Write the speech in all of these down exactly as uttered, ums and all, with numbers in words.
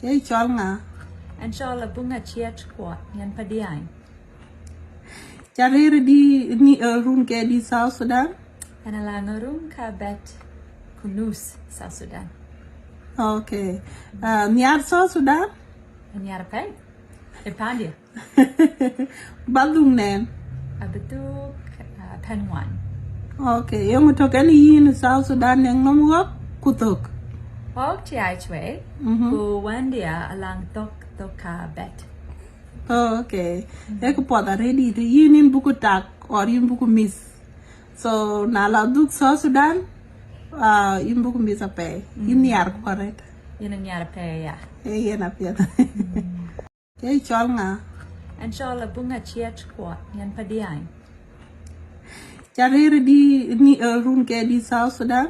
Ee cɔl ŋa? Ɛn cɔl Abuŋ Aciɛt Kuɔt, nyan Padiany. Ca rëër di ni, eh, run ke di South Sudan? Ɛn alaŋ run ka bɛ̈t ku nus South Sudan. Okay. Ah, nhiar South Sudan? Nhiar pɛi. E pandia. Ba dhuk nɛn? Abï dhuk, ah, pɛn ŋuan. Okay, yeŋö tök ɛn yïn South Sudan nɛŋ nɔm ɣɔ̈k ku thök? Ɣɔ̈k tiac wei, mhm, ku wändia alaŋ thok, thok ka bɛ̈t. Oh, okay. Mhm. Ee kë puɔth arëët yïn, yïn buku tak or yïn buku miss. So, na la dhuk South Sudan, ah, yïn buku miss apɛi. Yïn, mhm, nhiar ku arëët. Yïn nhiar apɛi, ya. Ee, yen apiɛth. Mm. Ke cɔl ŋa? Ɛn cɔl Abuŋ Aciɛt Kuɔt, nyan Padiany. Ca rëër di ni, eh, run ke di South Sudan?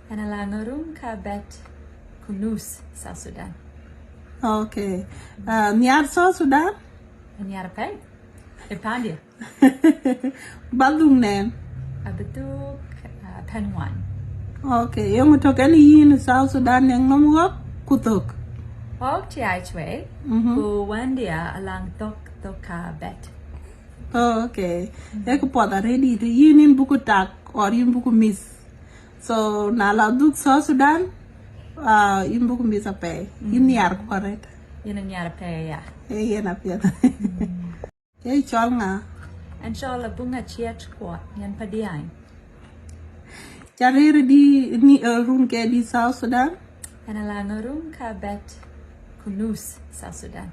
Ɛn alaŋ run ka bɛ̈t ku nus South Sudan. Okay. Ah, nhiar South Sudan? Nhiar pɛi. E pandia. Ba dhuk nɛn? Abï dhuk, ah, pɛn ŋuan. Okay, yeŋö tök ɛn yïn South Sudan nɛŋ nɔm ɣɔ̈k ku thök? Ɣɔ̈k tiac wei, mhm, ku wändia alaŋ thok, thok ka bɛ̈t. Oh, okay. Mhm. Ee kë puɔth arëët yïn, yïn buku tak or yïn buku miss. So, na la dhuk South Sudan, ah, yïn buku miss apɛi. Yïn, mhm, nhiar ku arëët. Yïn nhiar apɛi, ya. Ee, yen apiɛth. Mm. Ke cɔl ŋa? Ɛn cɔl Abuŋ Aciɛt Kuɔt, nyan Padiany. Ca rëër di ni, eh, run ke di South Sudan? Ɛn alaŋ run ka bɛ̈t ku nus South Sudan.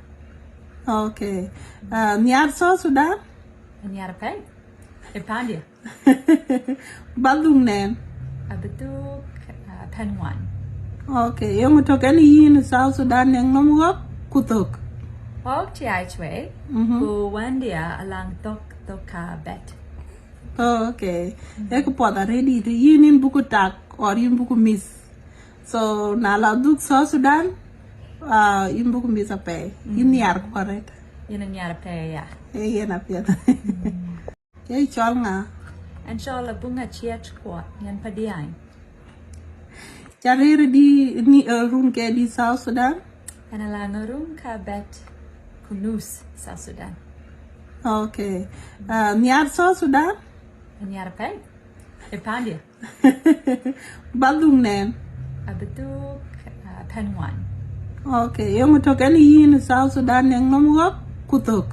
Okay. Ah, nhiar South Sudan? Nhiar pɛi. E pandia. Ba dhuk nɛn? Abï dhuk, ah, pɛn ŋuan. Okay, yeŋö tök ɛn yïn South Sudan nɛŋ nɔm ɣɔ̈k ku thök? Ɣɔ̈k tiac wei, mhm, ku wändia alaŋ thok, thok ka bɛ̈t. Oh, okay. Mhm. Ee kë puɔth arëët yïn, yïn buku tak or yïn buku miss. So, na la dhuk South Sudan, ah, yïn buku miss apɛi. Yïn, mhm, nhiar ku arëët. Yïn nhiar apɛi, ya. Ee, yen apiɛth. Mm. Ke cɔl ŋa? Ɛn cɔl Abuŋ Aciɛt Kuɔt, nyan Padiany. Ca rëër di ni, eh, run ke di South Sudan? Ɛn alaŋ run ka bɛ̈t ku nus South Sudan. Okay. Ah, nhiar South Sudan? Nhiar pɛi. E pandia. Ba dhuk nɛn? Abï dhuk, ah, pɛn ŋuan. Okay, yeŋö tök ɛn yïn South Sudan nɛŋ nɔm ɣɔ̈k ku thök?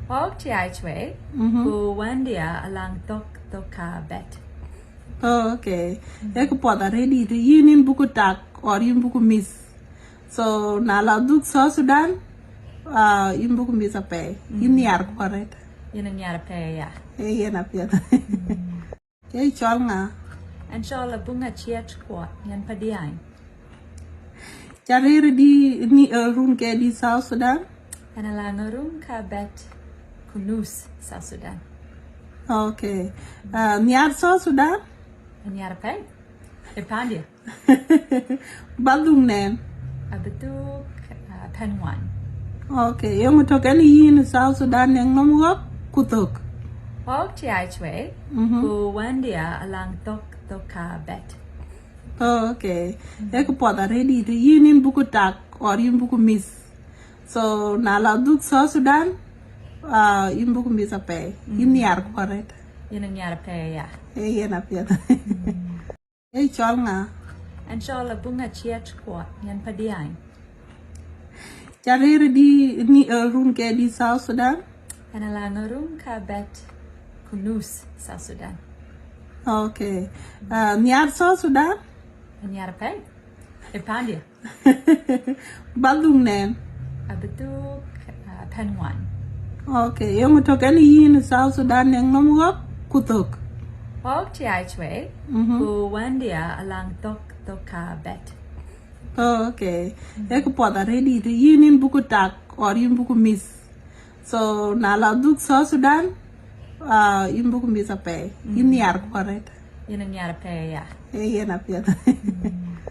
Ɣɔ̈k tiac wei, mhm, ku wändia alaŋ thok, thok ka bɛ̈t. Oh, okay. Mhm. Ee kë puɔth arëët yïn, yïn buku tak or yïn buku miss. So, na la dhuk South Sudan, ah, yïn buku miss apɛi. Yïn, mhm, nhiar ku arëët. Yïn nhiar apɛi, ya. Ee, yen apiɛth. Mm. Ke cɔl ŋa? Ɛn cɔl Abuŋ Aciɛt Kuɔt, nyan Padiany. Ca rëër di ni, eh, run ke di South Sudan? Ɛn alaŋ run ka bɛ̈t ku nus South Sudan. Okay. Ah, nhiar South Sudan? Nhiar pɛi. E pandia. Ba dhuk nɛn? Abï dhuk, ah, pɛn ŋuan. Okay, yeŋö tök ɛn yïn South Sudan nɛŋ nɔm ɣɔ̈k ku thök? Ɣɔ̈k tiac wei, mhm, ku wändia alaŋ thok, thok ka bɛ̈t. Oh, okay. Mhm. Ee kë puɔth arëët yïn, yïn buku tak or yïn buku miss. So, na la dhuk South Sudan, ah, yïn buku miss apɛi. Yïn, mhm, nhiar ku arëët. Yïn nhiar apɛi, ya. Ee, yen apiɛth. Mhm. Ee cɔl ŋa? Ɛn cɔl Abuŋ Aciɛt Kuɔt, nyan Padiany. Ca rëër di ni, eh, run ke di South Sudan? Ɛn alaŋ run ka bɛ̈t ku nus South Sudan. Okay. Ah, nhiar South Sudan? Nhiar pɛi. E pandia. Ba dhuk nɛn? Abï dhuk, ah, pɛn ŋuan. Okay, yeŋö tök ɛn yïn South Sudan nɛŋ nɔm ɣɔ̈k ku thök? Ɣɔ̈k tiac wei, mhm, ku wändia alaŋ thok, thok ka bɛ̈t. Oh, okay. Mhm. Ee kë puɔth arëët yïn, yïn buku tak or yïn buku miss. So, na la dhuk South Sudan, ah, yïn buku miss apɛi. Yïn, mhm, nhiar ku arëët. Yïn nhiar apɛi, ya. Ee, yen apiɛth. Mhm.